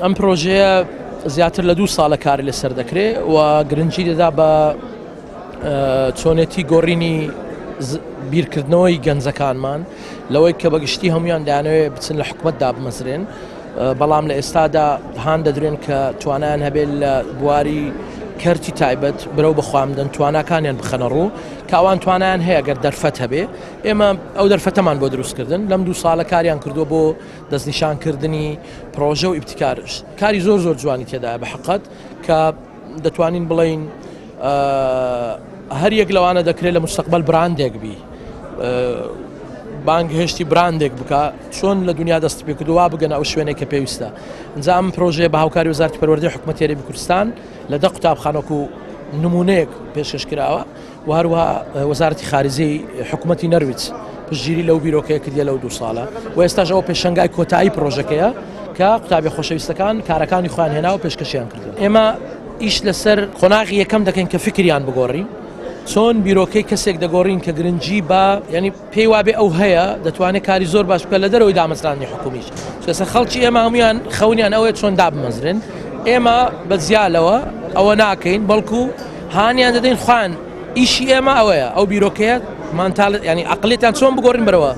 ئەم پرۆژەیە زیاتر لە دوو ساڵە کاری لەسەر دەکرێت و گرنگی دەدا بە چۆنێتی گۆڕینی بیرکردنەوەی گەنجەکانمان لەوەی کە بەگشتی هەمویان دەیانەوێت بچن لە حکومەت دابمەزرێن بەڵام لە ئێستادا هان دەدرێن کە توانایان هەبێت لە بواری کەرتی تایبەت برەو بەخوام دەن تواناکانیان بخەنە ڕوو کە ئەوان توانایان هەیە گەر دەرفەت هەبێ ئێمە ئەو دەرفەتەمان بۆ دروستکردن لەم دوو ساڵە کاریان کردووە بۆ دەستنیشانکردنی پرۆژە و ئیبتیکارش کاری زۆر زۆر جوانی تێدایە بە حقت کە دەتوانین بڵین هەر یەک لەوانە دەکرێت لە مستەقبل براندێک بی بانگهێشتی براندێک بکە چۆن لە دنیا دەست پێ کردو وا بگەنە ئەو شوێنێک کە پێویستە ئینجا ئەم پرۆژەیە بە هاوکاری وەزارەتی پەروەردەی حکومەتی هەرێمی کوردستان لە دە قوتابخانەکو نمونەیەک پێشکەش کراوە و هەروەها وەزارەتی خارجەی حکوومەتی نەرویج پشتگیری لەو بیرۆکەیە کردیە لەو دوو ساڵە و ئێستاش ئەوە پێشەنگای کۆتایی پرۆژەکەیە کە قوتابی خۆشەویستەکان کارەکانی خۆیان هێنا و پێشکەشیان کردو ئێمە ئیش لەسەر قۆناغی یەکەم دەکەین کە فکریان بگۆڕین چۆن بیرۆکەی کەسێک دەگۆڕین کە گرنگی بە ینی پێی وابێ ئەو هەیە دەتوانێت کاری زۆر باش بکە لە دەرەوەی دامەزراندنی حکومیش چونکە خەڵکی ئێمە هەمویان خەونیان ئەوەیە چۆن دابمەزرێن ئێمە بە جیا لەوە ئەوە ناکەین بەڵکو هانیان دەدەین خوان ئیشی ئێمە ئەوەیە ئەو بیرۆکەیە مانتاڵ ینی عقلێتان چۆن بگۆڕین بەرەوە.